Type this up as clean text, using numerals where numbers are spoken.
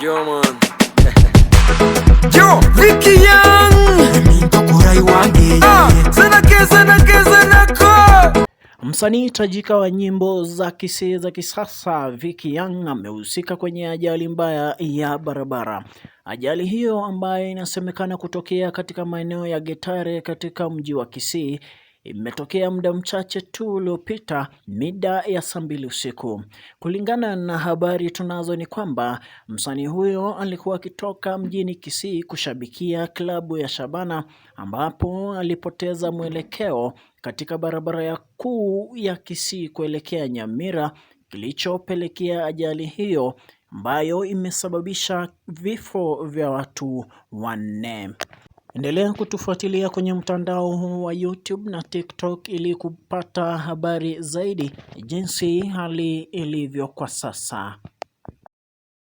Yo, man. Yo, Vicky Young. Ah, Zanake, zanake, zanako. Msanii tajika wa nyimbo za Kisii za kisasa Vicky Young amehusika kwenye ajali mbaya ya barabara. Ajali hiyo ambayo inasemekana kutokea katika maeneo ya Getare katika mji wa Kisii imetokea muda mchache tu uliopita mida ya saa 2 usiku. Kulingana na habari tunazo ni kwamba msanii huyo alikuwa akitoka mjini Kisii kushabikia klabu ya Shabana ambapo alipoteza mwelekeo katika barabara ya kuu ya Kisii kuelekea Nyamira, kilichopelekea ajali hiyo ambayo imesababisha vifo vya watu 4. Endelea kutufuatilia kwenye mtandao huu wa YouTube na TikTok ili kupata habari zaidi jinsi hali ilivyo kwa sasa.